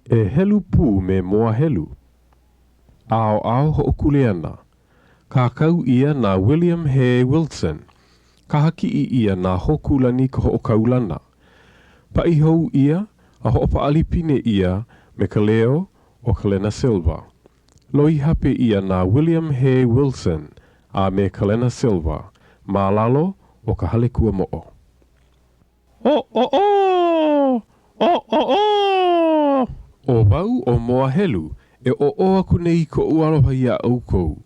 E helu pū me Moahelu. ʻAoʻao hoʻokuleana. Kākau ʻia na William Hare Wilson. Kahakiʻi ʻia nā Hōkūlani ka hoʻokaulana. Paʻi hou ʻia a hoʻopaʻalipine ʻia me ka leo o Kalena Silva. Loihape ʻia na William Hare Wilson a me Kalena Silva ma lalo o ka Hale Kuamoʻo. ʻŌʻō! ʻŌʻō! ʻO wau ʻo Moahelu e ʻōʻō aku nei i koʻu aloha iā ʻoukou.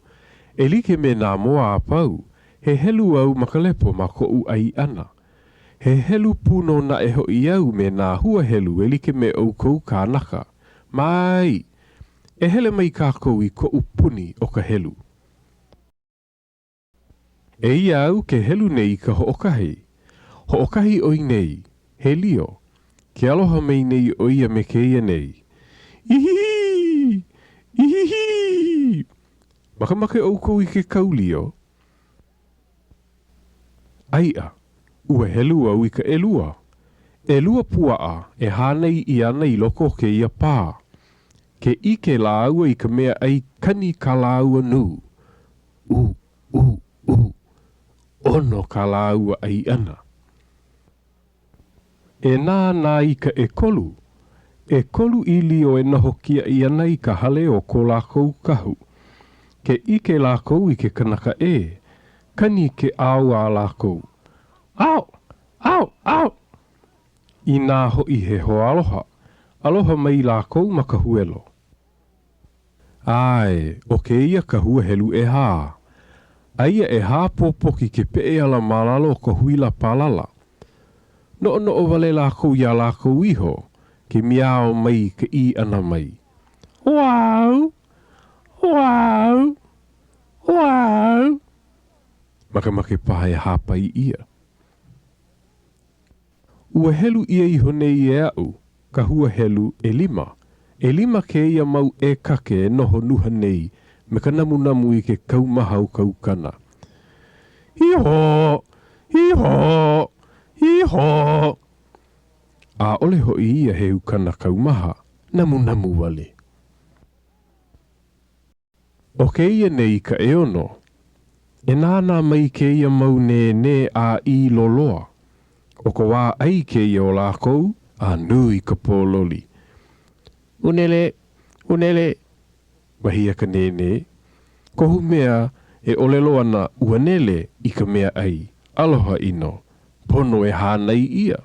E like me nā moa a pau, he helu au ma ka lepo ma koʻu ʻai ʻana. He helu pū nō naʻe hoʻi au me nā hua helu e like me ʻoukou kānaka. Mai! E hele mai kākou i koʻu puni o ka helu. Eia au ke helu nei i ka hoʻokahi. Hoʻokahi ʻoi nei, he lio. Ke aloha mai nei ʻo ia me kēia nei. Ihihī! Ihihī! Makemake ʻoukou i ke kau lio? Aiʻa, ua helu au i ka ʻelua. ʻElua puaʻa e hānai ʻia ana i loko o kēia pā. Ke ʻike lāua i ka mea ʻai kani kā lāua nū. ʻU, ʻu, ʻu. ʻOno kā lāua ʻai ʻana. E nānā i ka ʻekolu. ʻEkolu ʻīlio e noho kiaʻi ana i ka hale o ko lākou kahu. Ke ʻike lākou i ke kanaka ʻē, kani ke ao a lākou. Ao! Ao! Ao! Inā hoʻi he hoaaloha, aloha mai lākou ma ka huelo. ʻAe, ʻo kēia ka hua helu ʻehā. Aia ʻehā pōpoki ke peʻe ala ma lalo o ka huila pālala. Noʻonoʻo wale lākou iā lākou iho, ke miao mai ka ʻī ʻana mai, Wau! Wau! Wau! Makemake paha e hāpai ʻia. Ua helu ʻia iho nei e aʻu ka hua helu ʻelima. ʻElima kēia mau ʻēkake e noho nuha nei me ka namunamu i ke kaumaha o ka ukana. Hī-hō! Hī-hō! Hī-hō! ʻAʻole hoʻi ia he ukana kaumaha, namunamu wale. ʻO kēia nei ka ʻeono. E nānā mai kēia mau nēnē ʻāʻī loloa. ʻO ka wā ʻai kēia o lākou, a nui ka pōloli. Unele! Unele! wahi a ka nēnē. Kohu mea e ʻōlelo ana ua nele i ka mea ʻai. Aloha ʻino. Pono e hānai ʻia.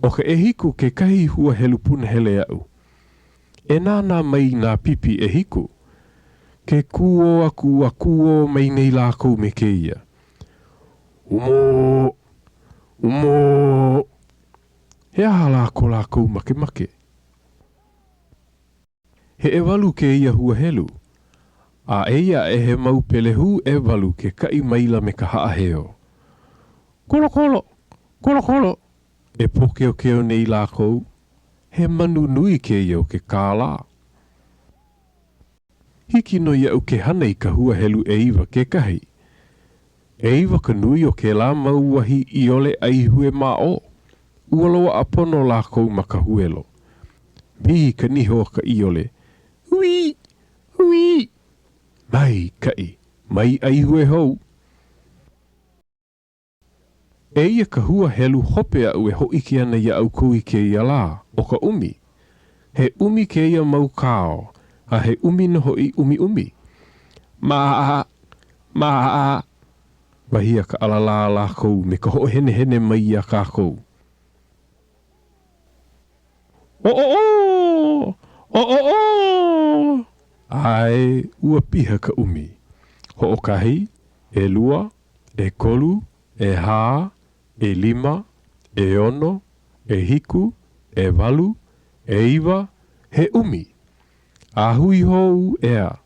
ʻO ka ʻehiku kekahi hua helu punahele aʻu. E nānā mai i nā pipi ʻehiku. Ke kūō aku a kūō mai nei lākou me kēia. Umō! Umō! He aha lā ko lākou makemake? He ʻewalu kēia hua helu, a eia aʻe he mau pelehū ʻewalu ke kaʻi maila me ka haʻaheo. Kolokolo! Kolokolo! E pōkeokeo nei lākou, he manu nui kēia o ke kālā. Hiki nō iaʻu ke hana i ka hua helu ʻeiwa kekahi. ʻEiwa ka nui o kēlā mau wahi ʻiole ʻaihue ma ʻō. Ua loaʻa pono lākou ma ka huelo. Wī ka niho o ka ʻiole, Wī! Wī! Maikaʻi! Mai ʻaihue hou! Eia ka hua helu hope aʻu e hōʻike ana iā ʻoukou i kēia lā, ʻo ka ʻumi. He ʻumi kēia mau kao, a he ʻumi nō hoʻi ʻumiʻumi. Mā! Mā! Wahi a ka ʻalalā a lākou me ka hoʻohenehene mai iā kākou. ʻŌʻō! ʻŌʻō! ʻAe, ua piha ka ʻumi. Hoʻokahi, ʻelua, ʻekolu, ʻehā, ʻelima, ʻeono, ʻehiku, ʻewalu, ʻeiwa, he ʻumi. A hui hou, ʻea.